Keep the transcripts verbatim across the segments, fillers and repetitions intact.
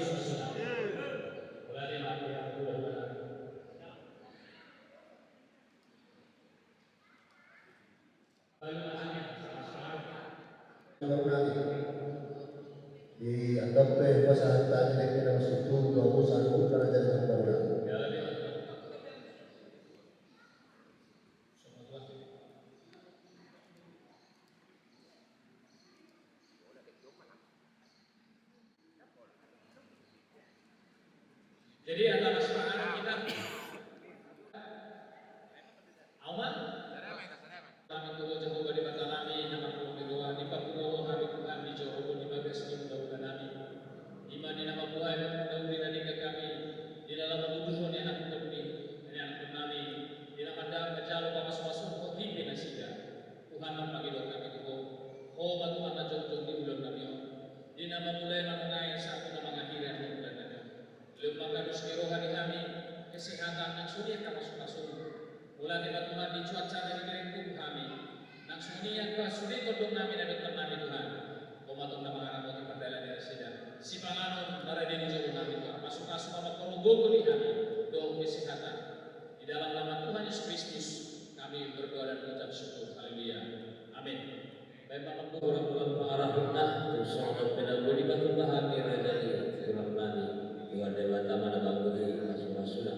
Kristus Tuhan. Mauliate ma di Amanta. Di andok pe pasahat tadi dek kena masuk tu dua puluh satu para jadi tambah ulang. Jadi antara semangat kita, aman. Kami tu Jahowa Debata nami, na marhite roha, dipapungu Ho hami Tuhan di joro ni bagas ni ulaon nami. Ima di na mambuhai hami na uli na denggan hami, di na laho mambuhai ni anak ni, ni anak nami, di na mandok manjalo pamasumasuhon Ho pe nasida. Tuhan, marpangido hami tu Ho, Ho ma Tuhan na jongjong di ulaon nami on. Di na mamulai manonai sahat tu na mangakhiri ulaon nami on. Lehon ma angka dos ni roha di hami, kesehatan nang songon i angka pasupasu. Mauliate ma Tuhan di cuaca na dibereng Ho tu hami. Nang songon i angka sude tondong nami na denggan nami Tuhan. Ho ma Tuhan na mangaramoti pardalanan ni nasida. Sipanganon marade di joro nami Tuhan. Pasupasu ma mangkorhon gogo di hami. Dohot kesehatan. Di dalam nama Tuhan Yesus Kristus, kami berdoa dan mengucap syukur. Haleluya. Amin. Baik, Bapak, Ibu, orang-orang pengarahnya, terus orang-orang pedagogi, Bapak, Bapak, Amir, Raja, Tuhan, Mami, Tuhan, Dewa, Taman, Abang, Budi, Masuk, Masuk,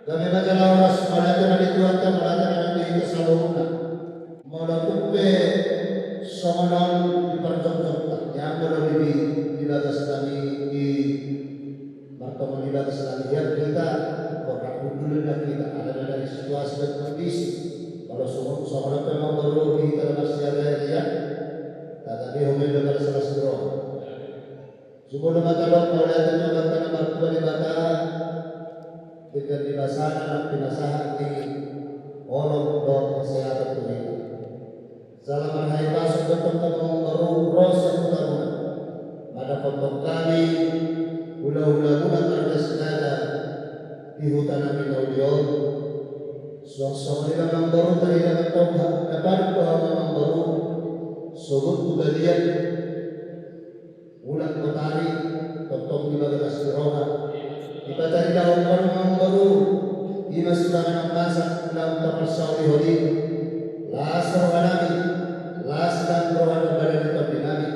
Gabe ma jala horas, mauliate ma di Tuhanta, mauliate ma di hita saluhutna. Molo tung pe songon on di parjongjongta, ia molo di, di bagas nami, di martonga di bagas nami, ia hita, korang hundul na hita, ala na dari situasi dan kondisi. Molo songon, songon on pe mangkorhon di hita na marsiaria, ia, taga di homen do pada salah sidro. Jumolo ma tadok mauliate ma di Debata na martua Debata, denggan ni basana na pinasahat ni holong dohot kesehatan tu hita. Jala marhahipason do tongtong amangboru ro sian hutamuna, mandapothon hami hulahulamuna marga Sinaga di hutanami na uli on. Suang songon i ma amangboru, tarida ma tongtong na paduk do hamu amangboru, sogot tu balian, mulak botari, tongtong di bagatas ni roha. Dipataridahon hamu amangboru, i ma sipanganon masak naung taparsaulihon i. Las rohanami, las nang roha na bada ni tondinami.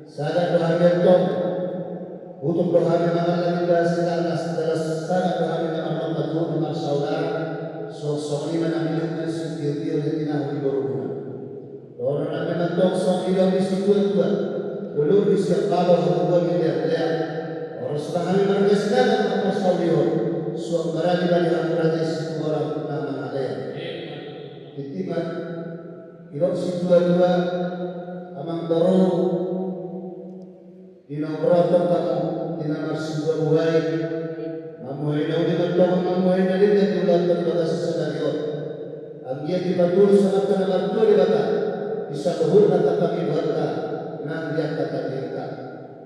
Sagat do hami antong, hutuk do hami mangallang di bagasan las, las sagat do hami na marlompan tu na marsaudara, suang songon i ma na nilehon sitiotio ni tinahu ni borumuna. Dohononnami ma antong songon i do di situatua, dolok di sian baba hamu di leanlean. Horas ma hami marga Sinaga marparsaulihon, suang barani bani hamu raja i Situmorang na mangalean. Tingki ma, didok situatua, amangboru, di na umroha tongtong hamu di na marsibuhabuhai, mambuhai na uli ma antong, mambuhai na denggan di ulaonta di bagasan sadari on. Anggiat dipatulus Amanta na martua Debata di saluhutna angka pangidoanta nang di angka tangiangta.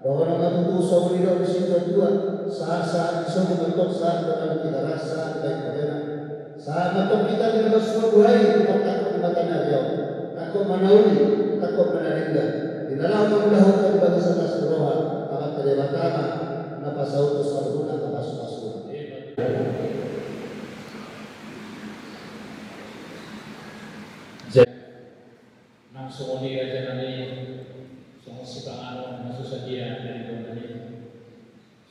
Dohonon ma tutu songon i didok ni situatua, sahat-sahat di son i ma antong sahat tu na tingki daras, sahat tu na tingki horena. Sahat ma antong hita di na marsibuhabuhai di partangkap ni mata ni ari on. Tangkop ma na uli, tangkop ma na denggan. Di na laho mangulahon hita di bagasan las ni roha, Amanta Debata ma na pasaut tu saluhutna angka pasupasuna. Nang songon i rajanami, songon sipanganon na so sadia dari donami.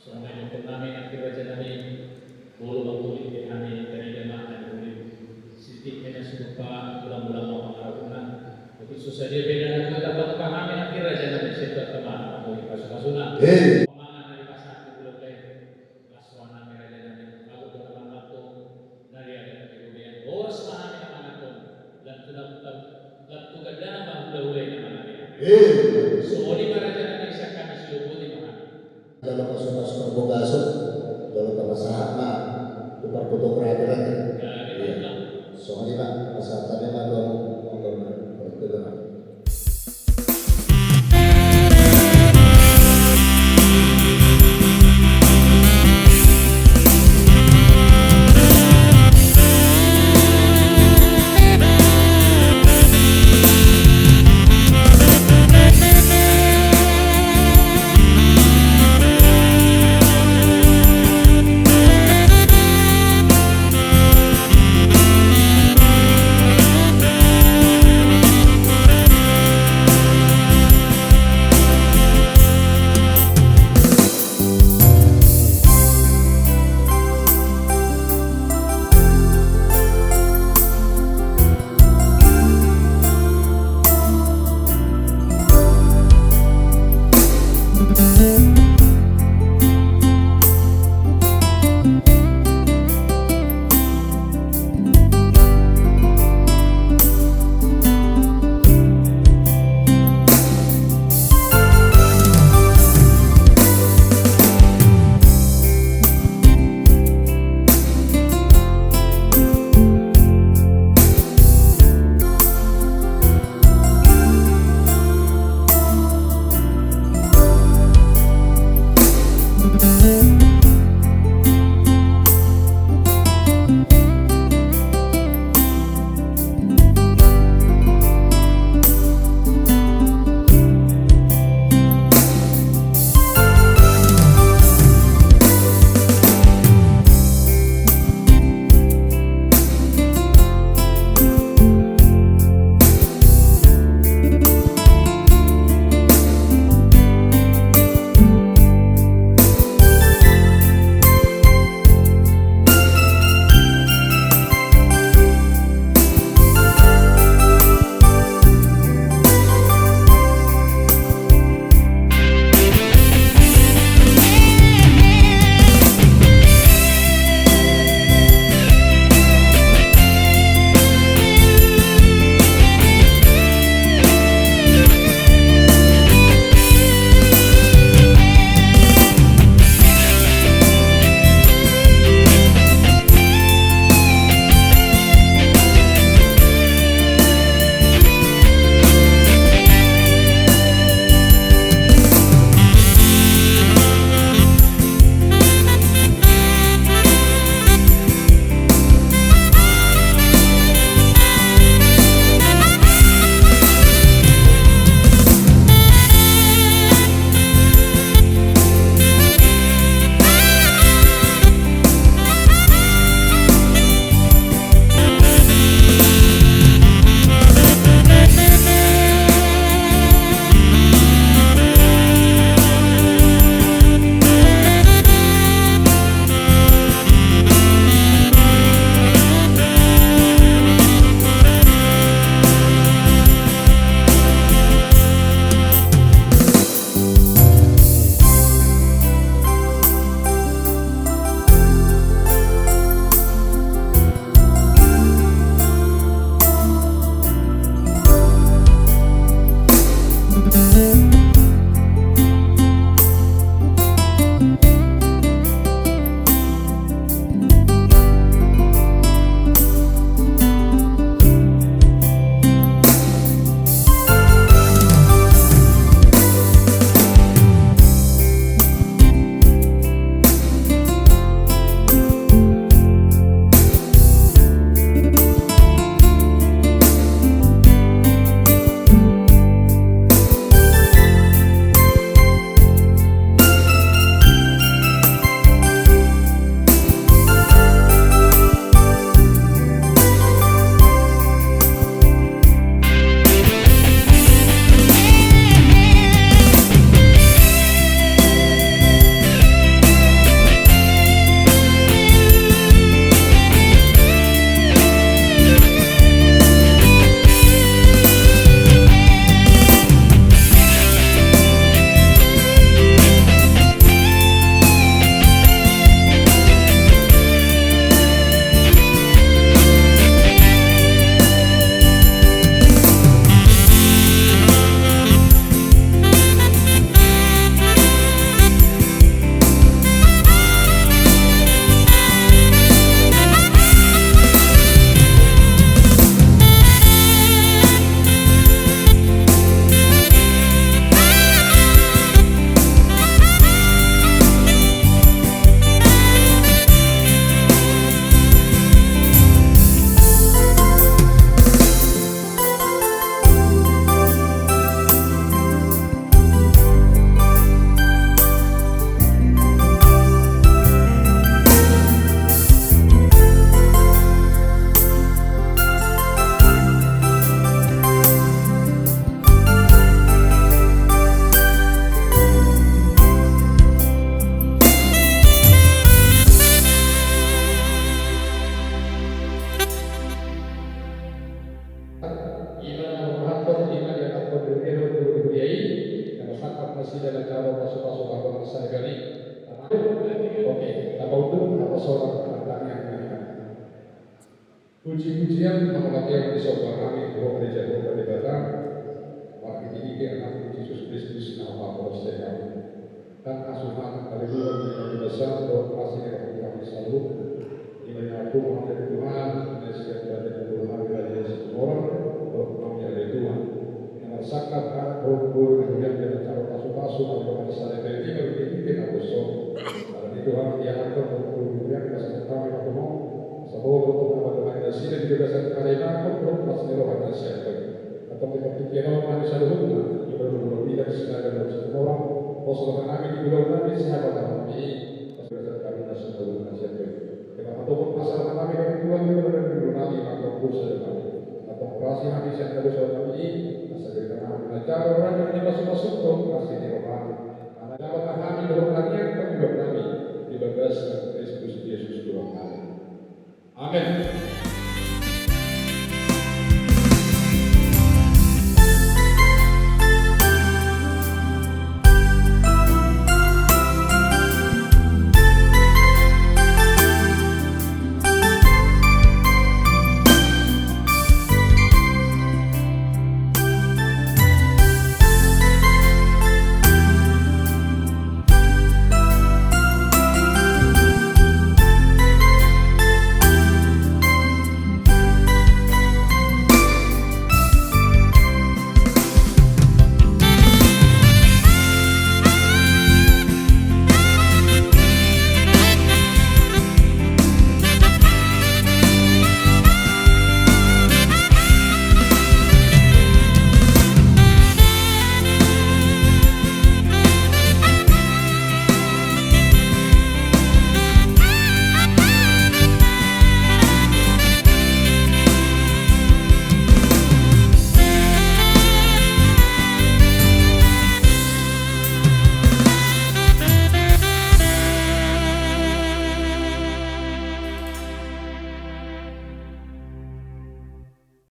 Songon i ma dohononnami nangkin rajanami, molo mangkulit pe hami, tarida ma na di kulit. Sititi na sumurpa, tulang-tulang ma pangarahutna. Tapi so sadia pe na tua, dapothon hami nangkin rajanami, sian Tuhanta ma na mambohi pasupasuna. Hei. Pamangan na dipasahat tu hulahula i. Las rohanami rajanami, bagot do na manganhon, na di adat ni robean. Horas ma hami na manganhon, lam tu na, lam tu gandana ma hulahula i na mangalean. Songon i ma rajanami, sian hami silopoti ma hami. Jalo pasupasu parbagason, jalo tapasahat ma tu parfotografer. Songon i ma, pasahat hami ma tu hamu. Nasida na jalo pasupasu pardongan sahali. Oke, tamba unduk, tamba solang, pertanyaan. Puji-pujian, hamuliateon disomba hami tu Ho ale Jahowa Debata, marhitehite Anakmu Jesus Kristus na huparsahiton. Nang asuhan, haleluya, di basa, dohot asi ni Roha Kudus hami saluhut. Ima na hatubu hami ale Tuhan, na sian bade na dua hami raja Situmorang, dohot hami ale Tuhan. Na marsangkap anak dohot boru na huriang di na jalo pasupasu, ale Tuhan, salelenglelengna marhitehite napossom. Alani i Tuhan, di anak dohot boru huriang, pasahat hami ma tu Ho, asa Ho do na mandongani nasida di bagasan harimangkon dohot las ni roha na sian Ho i. Antong di partingkian on hami saluhutna, di partingkian on hami Sinaga dohot Situmorang, pos roha nami di ulaon nami sihabatahon nami i, pos roha nami na saluhutna sian Ho i. Jala hatopot ma roha nami di Tuhan, di ulaon nami, antong dosa nami. Antong horasi hami sian dosa nami i, asa gabe hami na jalo raja ni pasupasu dohot asi